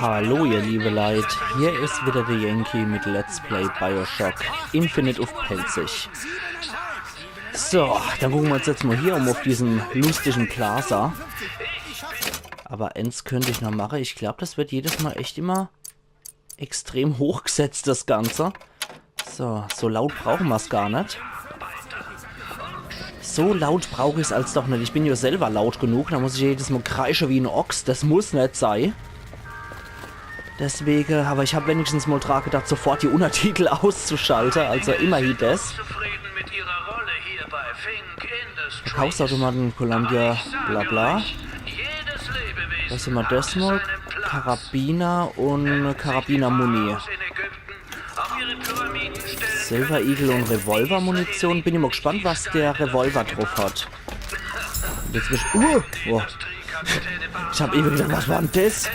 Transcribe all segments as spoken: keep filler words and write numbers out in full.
Hallo ihr liebe Leit, hier is wieder de Yankee mit Let's Play Bioshock Infinite uff Pälzisch. So, dann gucke mer uns jetzt mol hier um uff diesem luschtige Plaza. Awwer ens könnt ich noch mache. Ich glaab, des werd jedes Mol echt immer extrem hochgesetzt, des Ganze. So, so laut brauche mer's gar net. So laut brauch ich's als doch net. Ich bin jo selwer laut genug. Do muss ich jedes Mol kreische wie en Ochs. Des muss net sei. Deswege, awwer ich hab wenigstens mol dra gedacht, sofort die Unnertitel auszuschalte. Also immerhin des. Verkaufsautomaten, Columbia, bla bla. Was hämmer des mol? Karabiner un Karabinermuni. Silver Eagle un Revolvermunition. Bin ich mol gespannt, was de Revolver druff hat. Jetzt bin ich, uh, oh. Ich hab ewe gedacht, was war dann des?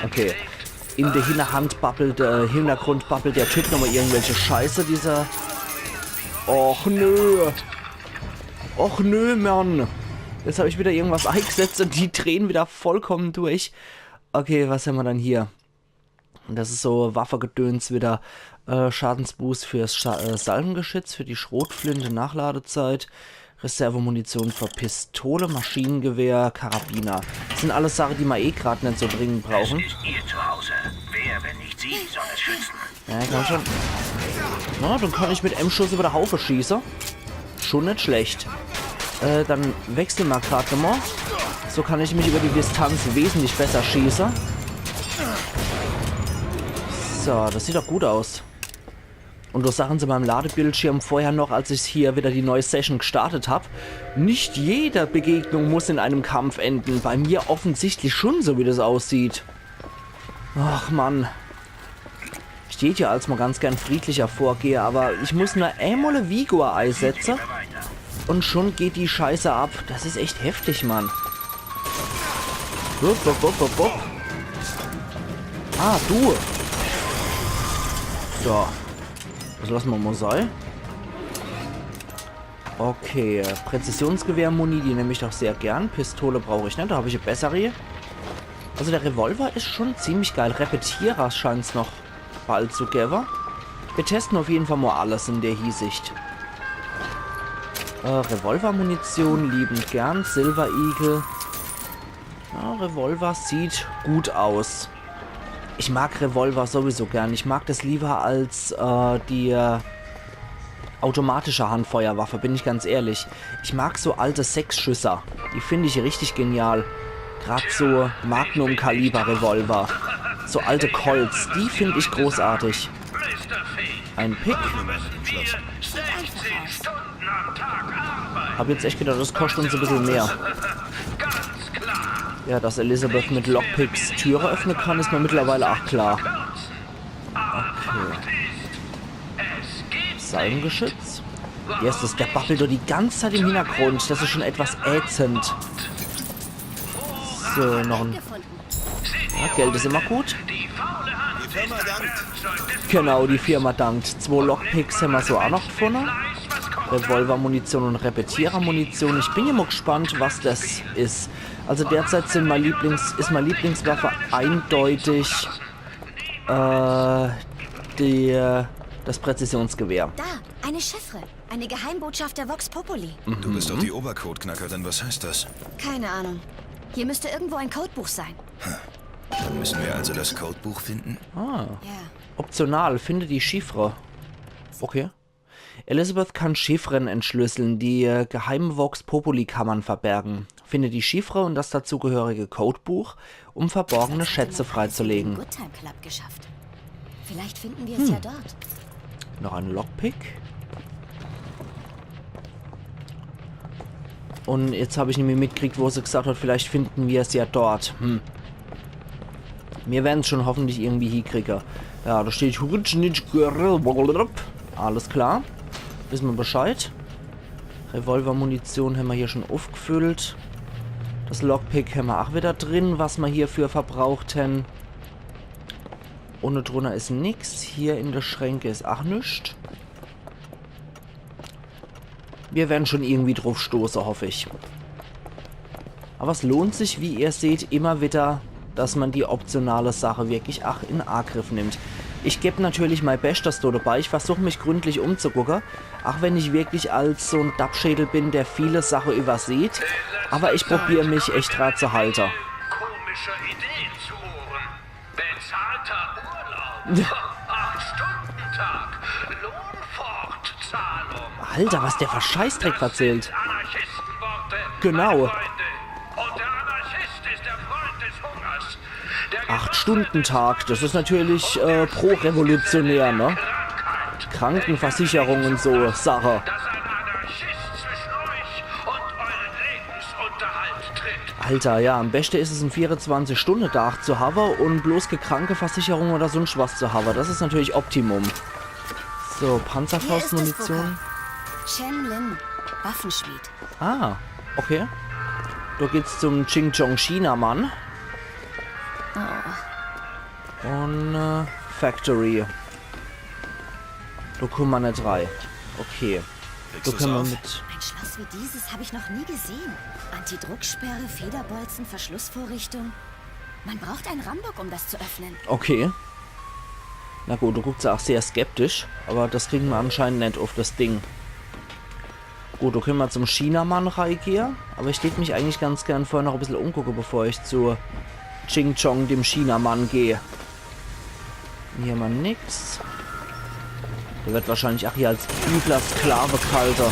Okay. In de Hinnerhand babbelt, äh, Hinnergrund babbelt de Typ nochmol irgendwelche Scheiße, dieser. Och nö. Och nö, Mann. Jetzt hab ich wieder irgendwas eigesetzt un die drehe wieder vollkommen durch. Okay, was hämmer dann hier? Des is so Waffegedöns wieder. Äh, Schadensboost fürs Scha äh, Salvengeschütz, für die Schrotflinte, Nachladezeit. Reservemunition für Pistole, Maschinengewehr, Karabiner. Des sin alles Sache, die mer eh grad net so dringend brauche. Es ist Ihr Zuhause. Wer, wenn nicht Sie, soll es schützen? Ja, komm schon. Na, dann kann ich mit em Schuss über de Haufe schieße. Schon net schlecht. Äh, dann wechsle mer grad nochmol. So kann ich mich über die Distanz wesentlich besser schieße. So, des sieht doch gut aus. Un do sachen se beim Ladebildschirm vorher noch, als ich hier wieder die neue Session gestartet hab: Nicht jede Begegnung muss in einem Kampf enden. Bei mir offensichtlich schon, so wie des aussieht. Ach Mann. Ich tät jo als mol ganz gern friedlicher vorgehe, awwer ich muss nur emol e Vigor eisetze un schon geht die Scheiße ab. Des is echt heftig, Mann. Wupp, wupp, wupp, wupp, wupp. Ah, du. So. Des lasse mer mol sei. Okay, Präzisionsgewehr-Muni, die nemm ich doch sehr gern. Pistole brauch ich net, do hab ich e bessere. Also de Revolver is schon ziemlich geil. Repetierer scheint's noch bald zu gewwe. Mir teste uff jeden Fall mol alles in der Hiesicht. Äh, Revolvermunition liebend gern. Silver Eagle. Ja, Revolver sieht gut aus. Ich mag Revolver sowieso gern. Ich mag des liewer als, äh, die, äh, automatische Handfeuerwaffe, bin ich ganz ehrlich. Ich mag so alte Sechsschüsser. Die find ich richtig genial. Grad so Magnum-Kaliber-Revolver. So alte Colts, die find ich großartig. Ein Pick. Hab jetzt echt gedacht, des koscht uns e bissel mehr. Ja, dass Elizabeth mit Lockpicks Türe öffne kann, is mer mittlerweile ach klar. Okay. Salvengeschütz. Yes, des, der babbelt doch die ganze Zeit im Hintergrund. Des is schon etwas ätzend. So, noch e Ja, Geld is immer gut. Genau, die Firma dankt. Zwo Lockpicks hämmer so ach noch gefunne. Revolvermunition un Repetierermunition. Ich bin jo mol gespannt, was des is. Also derzeit sin mei Lieblings-, is mei Lieblingswaffe eindeutig, äh, die, äh, des Präzisionsgewehr. Da, eine Chiffre. Eine Geheimbotschaft der Vox Populi. Du bist doch die Obercodeknackerin, was heißt das? Keine Ahnung. Hier müsste irgendwo ein Codebuch sein. Dann müssen wir also das Codebuch finden? Ah. Ja. Optional, finde die Chiffre. Okay. Elizabeth kann Chiffren entschlüsseln, die, äh, geheime Vox Populi Kammern verbergen. Finde die Chiffre und das dazugehörige Codebuch, um verborgene Schätze freizulegen. Good Time Club geschafft. Vielleicht finden wir es ja dort. Noch e Lockpick. Un jetzt hab ich nimmi mitgekriegt, wo se gesagt hat, vielleicht finden wir's ja dort. Hm. Mir werden's schon hoffentlich irgendwie hiekriege. Ja, do steht Hurtschnitsch. Alles klar. Wisse mer Bescheid. Revolvermunition hämmer hier schon uffgefüllt. Des Lockpick hämmer ach wieder drin, was mer hierfür verbraucht hän. Unne drunner is nix. Hier in de Schränke is ach nix. Mir werden's schon irgendwie druff stoße, hoff ich. Aber es lohnt sich, wie ihr seht, immer wieder, dass man die optionale Sache wirklich ach in Agriff nimmt. Ich geb natürlich mei Beschtes do dabei, ich versuch mich gründlich umzugucke, ach wenn ich wirklich als so'n Dappschädel bin, der viele Sache übersieht, aber ich probier mich echt dra zu halte. Komische Ideen zu Ohren. Bezahlter Urlaub. Acht-Stunden-Tag. Lohnfortzahlung. Alter, was der für Scheißdreck verzählt. Anarchistenworte, genau. Meine Freunde. Und der Anarchist ist der Freund des Hungers. Acht-Stunden-Tag, das is natürlich äh, pro-revolutionär, ne? Krankenversicherung und so Sache. Dass ein Anarchist zwischen euch und euren Lebensunterhalt tritt. Alter, ja, am beschte is es, en vierundzwanzig Stunde Dach zu hawwe und bloß kä Krankeversicherung oder sunscht was zu hawwe. Das is natürlich Optimum. So, Panzerfaustmunition. Hier ist es, Booker. Chen Lin, Waffenschmied. Ah, okay. Do geht's zum Ching Chong Chinamann. Oh. Und äh, Factory. Do kumme mer net rei. Okay. Do kenne mer mit. Ein Schloss wie dieses habe ich noch nie gesehen. Antidrucksperre, Federbolzen, Verschlussvorrichtung. Man braucht einen Rambock, um das zu öffnen. Okay. Na gut, do guckt se ach sehr skeptisch, aber das kriegen mer anscheinend net uff das Ding. Gut, do kenne mer zum Chinamann reigehe, aber ich tät mich eigentlich ganz gern vorher noch e bissel umgucke, bevor ich zu Ching Chong, dem Chinamann, geh. Hier hämmer nix. Der wird wahrscheinlich ach hier als übler Sklave ghalte.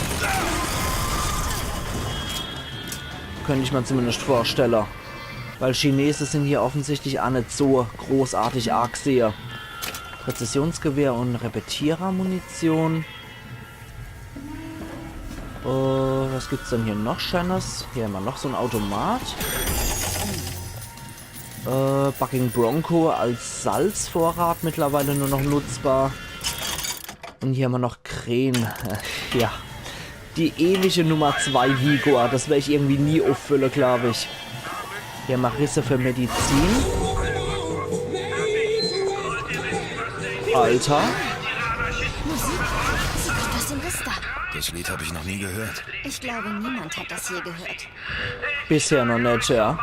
Könnt ich mer zumindest vorstelle. Weil Chinese sin hier offensichtlich ach net so großartig argsehe. Präzisionsgewehr und Repetierermunition. Äh, was gibt's denn hier noch Schönes? Hier hämmer noch so'n Automat. Äh, Bucking Bronco als Salzvorrat mittlerweile nur noch nutzbar. Und hier hämmer noch Kren. Ja. Die ewige Nummer zwei Vigor. Das wer ich irgendwie nie uffülle, glaub ich. Hier hämmer Risse für Medizin. Alter. Musik? Sieht aus dem Rister. Das Lied habe ich noch nie gehört. Ich glaube, niemand hat das je gehört. Bisher noch net, ja.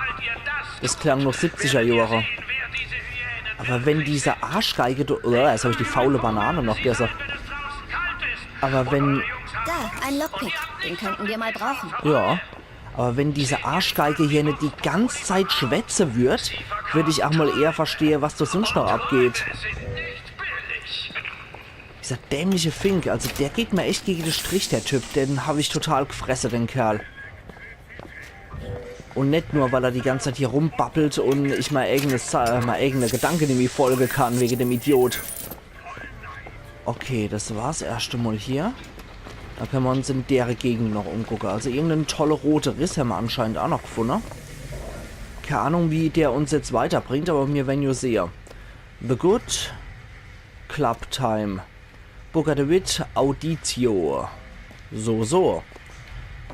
Das klang noch siebziger Jahre. Aber wenn diese Arschgeige do, oh, jetzt hab ich die faule Banane noch gesse. Aber wenn, da, ein Lockpick. Den könnten wir mal brauchen. Ja. Aber wenn diese Arschgeige hier net die ganze Zeit schwätze würd, würd ich auch mal eher verstehe, was do sunscht noch abgeht. Dieser dämliche Fink, also der geht mir echt gegen de Strich, der Typ. Den hab ich total gfresse, den Kerl. Und net nur, weil er die ganze Zeit hier rumbabbelt und ich mei eigene Sa-, äh, mei eigene Gedanke nimmi folge kann wegen dem Idiot. Okay, das war's erschte mal hier. Do kenne mer uns in dere Gegend noch umgucke. Also irgenden tolle rote Riss hämmer anscheinend auch noch gfunne. Keine Ahnung, wie der uns jetzt weiterbringt, aber mir wern jo sehe. The Good Club Time. Booker DeWitt, Auditio. So, so.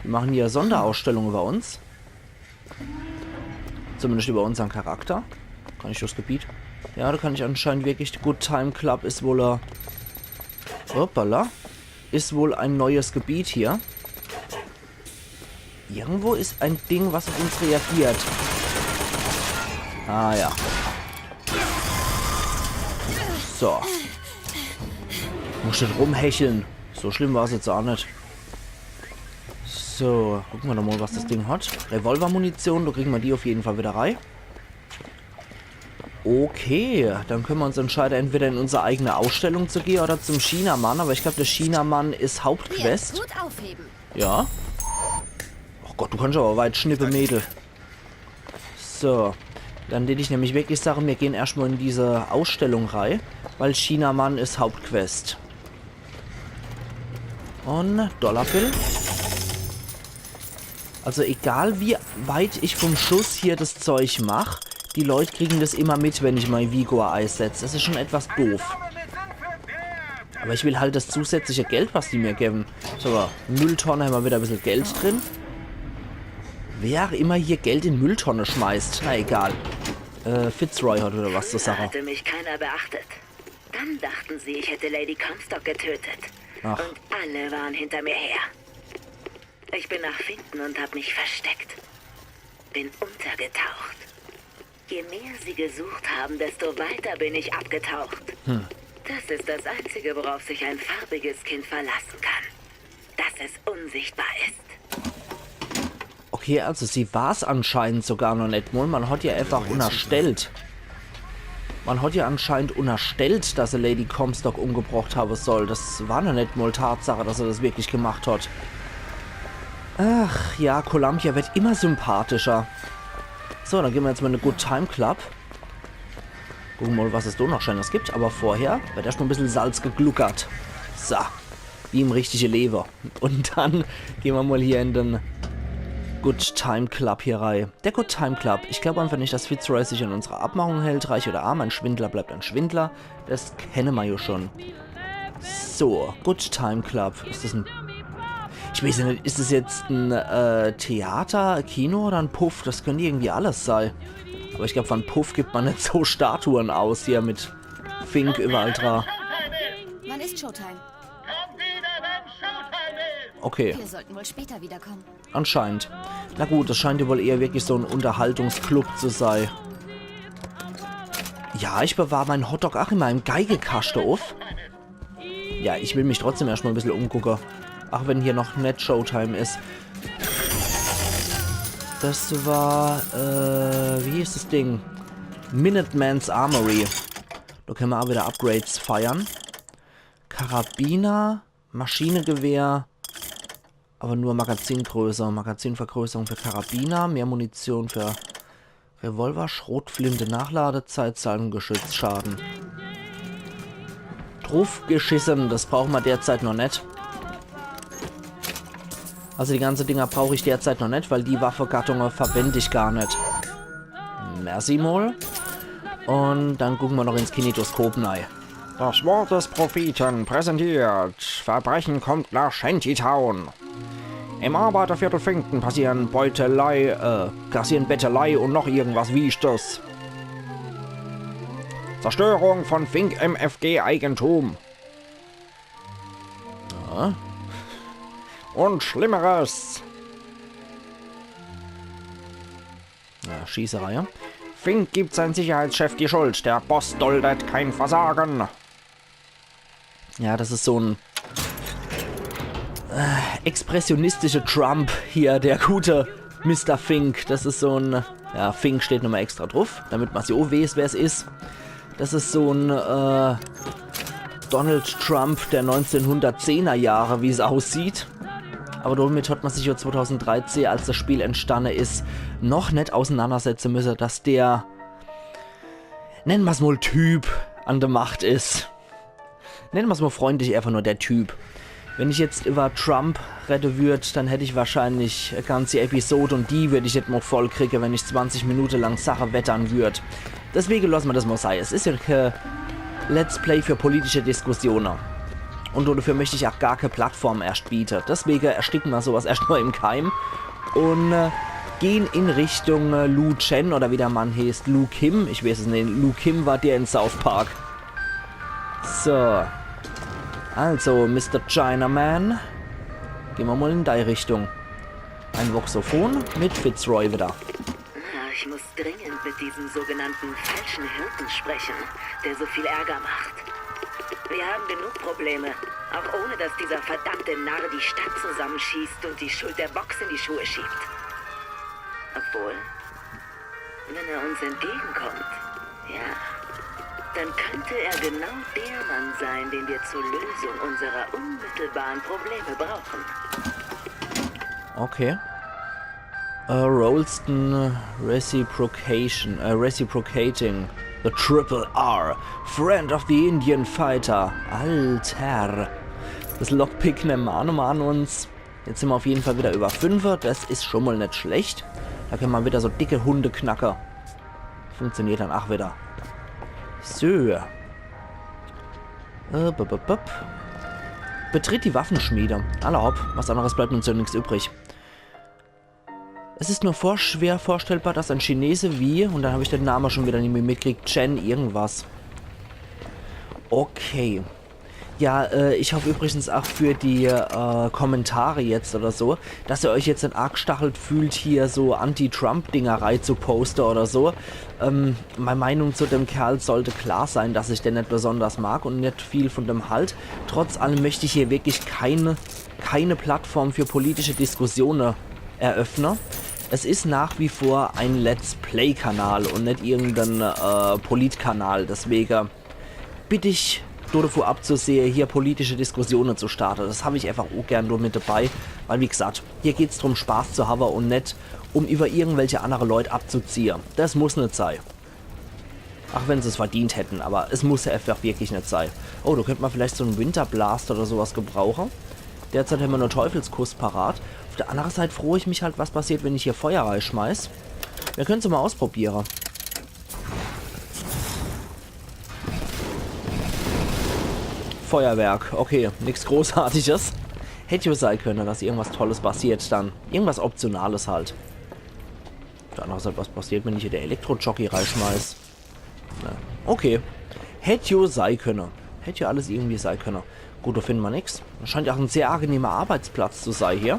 Die machen hier Sonderausstellung über uns. Zumindest über unsern Charakter. Kann ich das Gebiet? Ja, da kann ich anscheinend wirklich. Good Time Club is wohl, äh, hoppala. Is wohl ein neues Gebiet hier. Irgendwo is ein Ding, was auf uns reagiert. Ah ja. So. Muss net rumhecheln. So schlimm war's jetzt auch net. So, gucke mer doch mal, was das Ding hat. Revolvermunition, da kriegen mer die auf jeden Fall wieder rei. Okay, dann kenne mer uns entscheide, entweder in unsere eigene Ausstellung zu gehe oder zum Chinamann. Aber ich glaub, der Chinamann is Hauptquest. Hier, gut aufheben. Ja. Ach Gott, du kannst aber weit schnippe, Mädel. So, dann tät ich nämlich wirklich sage, mir gehen erscht mal in diese Ausstellung rei, weil Chinamann is Hauptquest. Und Dollarbill. Also egal wie weit ich vom Schuss hier das Zeug mach, die Leut kriegen das immer mit, wenn ich mei Vigor eisetz. Das is schon etwas doof. Aber ich will halt das zusätzliche Geld, was die mir geben. So, Mülltonne hämmer wieder e bissel Geld drin. Wer auch immer hier Geld in Mülltonne schmeißt, na egal. Äh, Fitzroy hat wieder was zu sage. Früher hatte mich keiner beachtet. Dann dachten sie, ich hätte Lady Comstock getötet. Ach. Und alle waren hinter mir her. Ich bin nach Finton und hab mich versteckt. bin untergetaucht. Je mehr sie gesucht haben, desto weiter bin ich abgetaucht. Das ist das Einzige, worauf sich ein farbiges Kind verlassen kann. Dass es unsichtbar ist. Okay, also sie war's anscheinend sogar noch net mol. Man hat ihr einfach unterstellt. Man hat ihr anscheinend unterstellt, dass sie Lady Comstock umgebracht haben soll. Das war noch net mol Tatsache, dass sie das wirklich gemacht hat. Ach ja, Columbia wird immer sympathischer. So, dann gehen wir jetzt mal in den Good Time Club. Gucken wir mal, was es da noch Schönes gibt. Aber vorher wird erst mal ein bisschen Salz gegluckert. So, wie im richtigen Leben. Und dann gehen wir mal hier in den Good Time Club hier rein. Der Good Time Club. Ich glaube einfach nicht, dass Fitzroy sich an unsere Abmachung hält. Reich oder arm, ein Schwindler bleibt ein Schwindler. Das kennen wir ja schon. So, Good Time Club. Ist das ein... Ich weiß nicht, ist es jetzt ein äh, Theater, Kino oder ein Puff? Das könnte irgendwie alles sein. Aber ich glaube, von Puff gibt man nicht so Statuen aus hier mit Fink überall dran. Wann ist Showtime? Okay, Wir sollten wohl später wiederkommen. anscheinend. Na gut, das scheint ja wohl eher wirklich so ein Unterhaltungsclub zu sein. Ja, ich bewahre meinen Hotdog auch immer im Geigekasten auf. Ja, ich will mich trotzdem erstmal ein bisschen umgucken. Auch wenn hier noch net Showtime ist. Das war, äh, wie hieß das Ding? Minuteman's Armory. Da können wir auch wieder Upgrades feiern. Karabiner, Maschinengewehr, aber nur Magazingröße. Magazinvergrößerung für Karabiner, mehr Munition für Revolver, Schrotflinte, Nachladezeit, Salvengeschützschaden. Druffgeschissen, das brauchen wir derzeit noch net. Also die ganze Dinger brauche ich derzeit noch net, weil die Waffegattungen verwende ich gar net. Merci mol. Und dann gucken wir noch ins Kinetoskop rein. Das Wort des Propheten präsentiert: Verbrechen kommt nach Shantytown. Im Arbeiterviertel Finkton passieren Beutelei, äh, kassieren Bettelei und noch irgendwas Wichtiges. Zerstörung von Fink M F G Eigentum. Ja. Und Schlimmeres. Ja, Schießerei. Fink gibt seinem Sicherheitschef die Schuld. Der Boss duldet kein Versagen. Ja, das ist so ein äh, expressionistischer Trump hier, der gute Mister Fink. Das ist so ein... Ja, Fink steht nochmal extra drauf, damit man so weiß, wer es ist. Das ist so ein äh, Donald Trump der neunzehnhundertzehner Jahre, wie es aussieht. Aber damit hat man sich ja zweitausenddreizehn, als das Spiel entstanden ist, noch net auseinandersetzen müssen, dass der, nennen wir's mal, Typ an der Macht ist. Nennen wir's mal freundlich, einfach nur der Typ. Wenn ich jetzt über Trump reden würd, dann hätt ich wahrscheinlich e ganze Episode und die würd ich net mal vollkriegen, wenn ich zwanzig Minuten lang Sache wettern würd. Deswegen lassen wir das mal sein. Es ist ja kein Let's Play für politische Diskussionen. Und dafür möchte ich auch gar keine Plattform erst bieten. Deswegen ersticken wir sowas erst mal im Keim und äh, gehen in Richtung äh, Lu Chen oder wie der Mann heißt, Lu Kim. Ich weiß es nicht. Lu Kim war der in South Park. So. Also, Mister Chinaman. Gehen wir mal in die Richtung. Ein Voxophon mit Fitzroy wieder. Ich muss dringend mit diesem sogenannten falschen Hirten sprechen, der so viel Ärger macht. Wir haben genug Probleme, auch ohne dass dieser verdammte Narr die Stadt zusammenschießt und die Schuld der Box in die Schuhe schiebt. Obwohl, wenn er uns entgegenkommt, ja, dann könnte er genau der Mann sein, den wir zur Lösung unserer unmittelbaren Probleme brauchen. Okay. Äh, Ralston Reciprocation, äh, Reciprocating. The Triple R. Friend of the Indian Fighter. Alter. Das Lockpick nehmen wir auch nochmal an uns. Jetzt sind wir auf jeden Fall wieder über fünfe. Das ist schon mal nicht schlecht. Da können wir wieder so dicke Hunde knacken. Funktioniert dann auch wieder. So. Äh, bup, bup, bup. Betritt die Waffenschmiede. Alla hopp, was anderes bleibt uns ja nichts übrig. Es ist nur vor, schwer vorstellbar, dass ein Chinese wie, und dann habe ich den Namen schon wieder nicht mehr mitgekriegt, Chen irgendwas. Okay. Ja, äh, ich hoff übrigens auch für die äh, Kommentare jetzt oder so, dass ihr euch jetzt net angestachelt fühlt, hier so Anti-Trump-Dinger rei zu poste oder so. Ähm, meine Meinung zu dem Kerl sollte klar sein, dass ich den net besonders mag und net viel von dem halt. Trotz allem möchte ich hier wirklich keine, keine Plattform für politische Diskussione eröffne. Es is nach wie vor ein Let's-Play-Kanal und net irgendein äh, Politkanal. Deswege bitt ich do davon abzusehe, hier politische Diskussione zu starte. Das hab ich einfach ungern nur mit dabei, weil wie gesagt, hier geht's drum, Spaß zu habe und net, um über irgendwelche andere Leut abzuziehe. Das muss net sei. Ach wenn se's verdient hätten, aber es muss einfach wirklich net sei. Oh, da könnt man vielleicht so en Winterblast oder sowas gebrauche. Derzeit hämmer nur Teufelskuss parat. Auf der andere Seit froh ich mich halt, was passiert, wenn ich hier Feuer reischmeiß. Wir können's mal ausprobiere. Feuerwerk, okay, nix Großartiges. Hätt jo sei könne, dass irgendwas Tolles passiert dann. Irgendwas Optionales halt. Auf der andere Seit, was passiert, wenn ich hier der Elektrojockey reischmeiß? Na, okay. Hätt jo sei könne. Hätt jo alles irgendwie sei könne. Gut, da finden wir nix. Scheint auch ein sehr angenehmer Arbeitsplatz zu sei hier.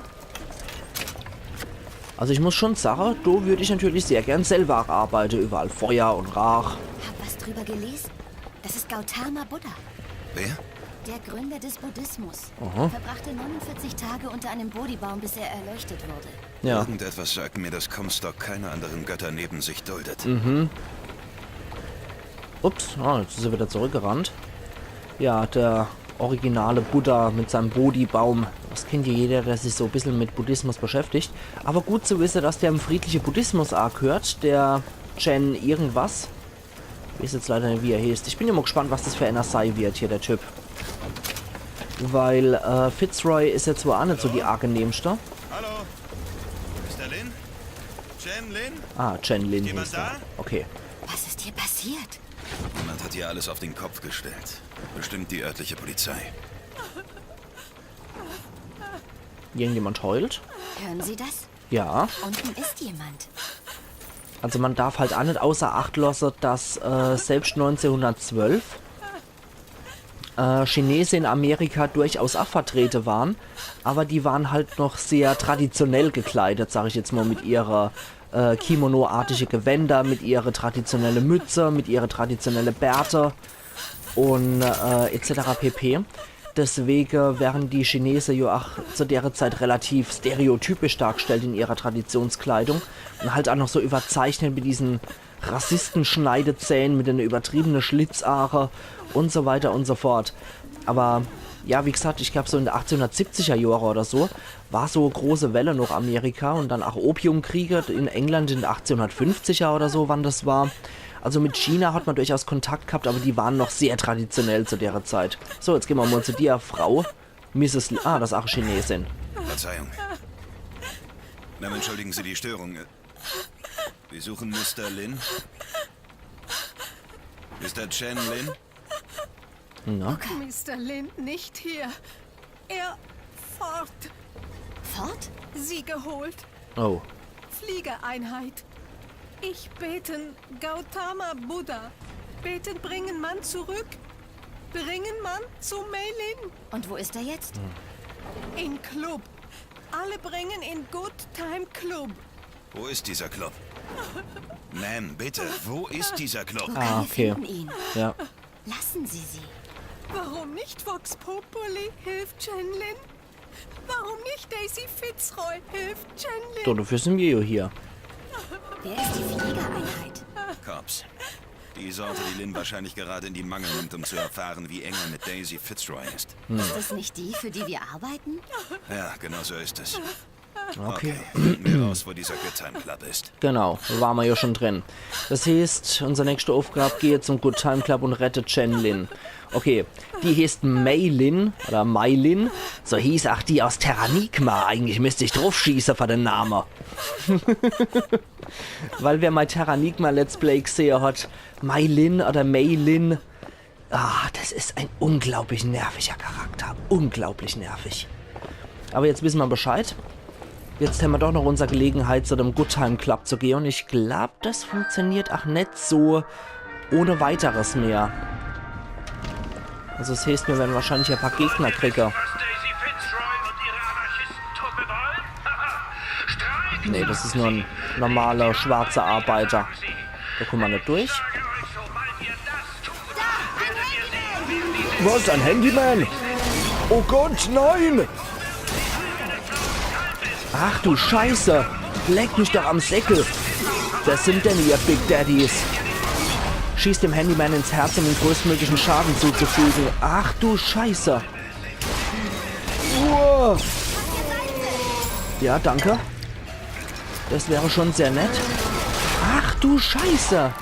Also ich muss schon sage, do würd ich natürlich sehr gern selber auch arbeite. Überall Feuer und Rach. Hab was drüber gelesen. Das ist Gautama Buddha, Wer? der Gründer des Buddhismus. Aha. Verbrachte neunundvierzig Tage unter einem Bodhibaum, bis er erleuchtet wurde. Ja. Irgendetwas sagt mir, dass Comstock keine anderen Götter neben sich duldet. Ups, ah, jetzt ist er wieder zurückgerannt. Ja, der originale Buddha mit seinem Bodhi-Baum. Das kennt ja jeder, der sich so ein bisschen mit Buddhismus beschäftigt. Aber gut zu wissen, dass der im friedlichen Buddhismus angehört, der Chen irgendwas. Ich weiß jetzt leider nicht, wie er heißt. Ich bin ja mal gespannt, was das für einer sei wird hier, der Typ. Weil äh, Fitzroy ist jetzt wohl auch nicht so die angenehmste. Hallo? Mister Lin? Chen Lin? Ah, Chen Lin Jemand heißt er. Da? Okay. Was ist hier passiert? Jemand hat hier alles auf den Kopf gestellt. Bestimmt die örtliche Polizei. Irgendjemand heult? Hören Sie das? Ja. Unten ist jemand. Also man darf halt auch nicht außer Acht lassen, dass äh, selbst neunzehnhundertzwölf äh, Chinesen in Amerika durchaus auch vertreten waren, aber die waren halt noch sehr traditionell gekleidet, sag ich jetzt mal, mit ihrer äh, Kimono-artige Gewänder, mit ihre traditionelle Mütze, mit ihre traditionelle Bärte und äh, et cetera pp. Deswegen wären die Chinesen ja auch zu der Zeit relativ stereotypisch dargestellt in ihrer Traditionskleidung und halt auch noch so überzeichnet mit diesen Rassistenschneidezähnen, mit den übertriebenen Schlitzaache und so weiter und so fort. Aber ja, wie gesagt, ich glaube, so in den achtzehnhundertsiebziger Jahren oder so war so große Welle noch Amerika und dann auch Opiumkriege in England in den achtzehnhundertfünfziger oder so, wann das war. Also mit China hat man durchaus Kontakt gehabt, aber die waren noch sehr traditionell zu der Zeit. So, jetzt gehen wir mal zu dir, Frau. Misses L ah, das ist auch Chinesin. Verzeihung. Na, entschuldigen Sie die Störung. Wir suchen Mister Lin. Mister Chen Lin? Na? Mister Lin nicht hier. Er fort. Fort? Sie geholt. Oh. Fliegereinheit. Ich beten Gautama Buddha. Beten bringen Mann zurück. Bringen Mann zu Meilin. Und wo ist er jetzt? In Club. Alle bringen in Good Time Club. Wo ist dieser Club? Ma'am, bitte, wo ist dieser Club? Wo Ah, kann okay. Wir finden ihn? Ja. Lassen Sie sie. Warum nicht Vox Populi hilft Chen Lin? Warum nicht Daisy Fitzroy hilft Chen Lin? So, dafür sind wir ja hier. Wer ist die Fliegereinheit? Cops. Die Sorte, die Lin wahrscheinlich gerade in die Mangel nimmt, um zu erfahren, wie eng er mit Daisy Fitzroy ist. Ist das nicht die, für die wir arbeiten? Ja, genau so ist es. Okay. Finden wir raus, wo dieser Good Time Club ist. Genau, da waren wir ja schon drin. Das heißt, unsere nächste Aufgabe geht zum Good Time Club und rettet Chen Lin. Okay, die heißt Meilin oder Meilin. So hieß auch die aus Terranigma. Eigentlich müsste ich drauf schießen für den Namen. Weil wer mein Terranigma Let's Play gesehen hat, Meilin oder Meilin, ah, das ist ein unglaublich nerviger Charakter. Unglaublich nervig. Aber jetzt wissen wir Bescheid. Jetzt haben wir doch noch unsere Gelegenheit, zu dem Good Time Club zu gehen. Und ich glaube, das funktioniert auch nicht so ohne weiteres mehr. Also es heeßt, mir werre wahrscheinlich e paar Gegner kriege. Nee, das is nur en normaler schwarzer Arbeiter. Do kumme mer net durch. Was, en Handyman? Oh Gott, nein! Ach du Scheiße! Leck mich doch am Säckel! Wer sin denn ihr Big Daddies? Schießt dem Handyman ins Herz, um ihm größtmöglichen Schaden zuzufügen. Ach du Scheiße! Uah. Ja, danke. Das wäre schon sehr nett. Ach du Scheiße!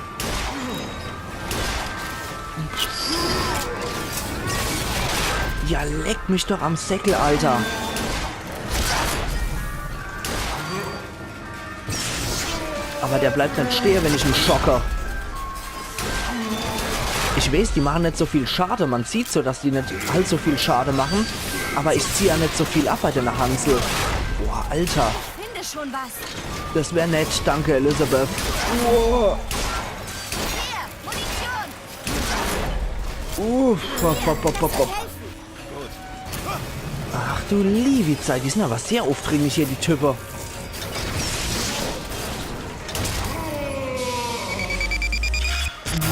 Ja, leck mich doch am Säckel, Alter. Aber der bleibt net stehe, wenn ich en schocke. Ich weeß, die mache net so viel Schade. Man sieht so, dass die net allzu viel Schade mache. Aber ich zieh ja net so viel ab bei dene Hansel. Boah, Alter. Finde schon was. Das wär nett. Danke, Elizabeth. Uah. Hier, Munition. Uff, hopp, hopp, hopp, hopp, hopp. Ach du liewi Zeit, die sin aber sehr aufdringlich hier, die Type.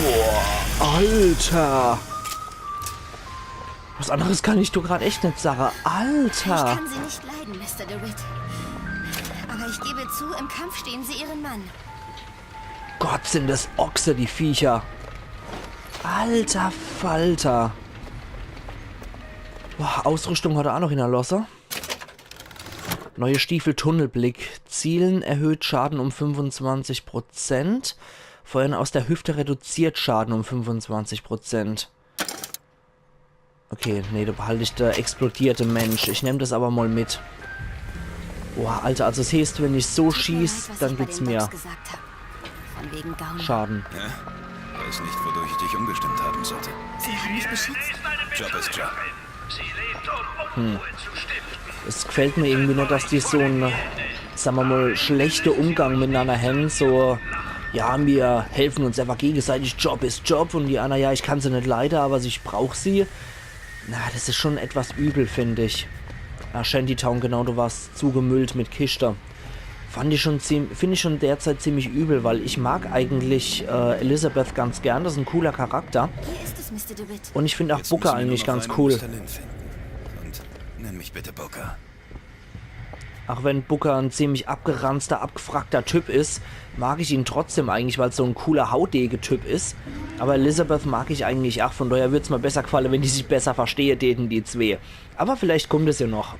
Boah, Alter. Was anderes kann ich do grad echt net sage. Ich Alter. Kann Sie nicht leiden, Mister DeWitt. Aber ich gebe zu, im Kampf stehen Sie Ihren Mann. Gott, sin das Ochse, die Viecher. Alter Falter. Boah, Ausrüstung hat er auch noch hinnerlosse. Neue Stiefel, Tunnelblick. Zielen erhöht Schaden um fünfundzwanzig Prozent. Feuern aus der Hüfte reduziert Schaden um fünfundzwanzig Prozent. Okay, nee, do behalt ich der explodierte Mensch. Ich nemm das aber mal mit. Boah, Alter, also es heeßt, wenn ich so schieß, dann gibt's mehr. Schaden. Weiß nicht, wodurch ich dich umgestimmt haben sollte. Sie haben mich beschützt. Job ist Job. Es gefällt mir irgendwie net, dass die so en, sag mer mal, schlechte Umgang miteinander hän. So, ja, mir helfen uns einfach gegenseitig, Job is Job. Und die anner, ja, ich kann se net leide, aber ich brauch sie. Na, das is schon etwas übel, find ich. Ah, Shantytown, genau, du warst zugemüllt mit Kischte. Fand ich schon ziem-, find ich schon derzeit ziemlich übel, weil ich mag eigentlich äh, Elizabeth ganz gern. Das is en cooler Charakter. Hier ist es, Mister DeWitt. Und ich find auch Booker eigentlich ganz cool. Und nenn mich bitte Booker. Auch wenn Booker en ziemlich abgeranzter, abgefrackter Typ is, mag ich ihn trotzdem eigentlich, weil's so en cooler Haudege-Typ is. Aber Elizabeth mag ich eigentlich auch, von daher würd's mir besser gefalle, wenn die sich besser verstehe däten, die zwee. Aber vielleicht kummt es ja noch.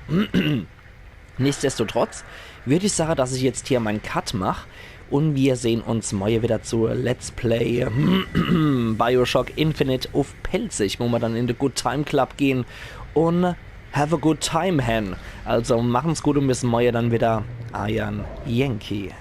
Nichtsdestotrotz würd ich sage, dass ich jetzt hier mein Cut mach und wir sehn uns morje wieder zu Let's Play Bioshock Infinite uff Pälzisch, wo mer dann in de Good Time Club gehn und have a good time, hen. Also machen's gut und bis morje dann wieder. Eiern Yankee.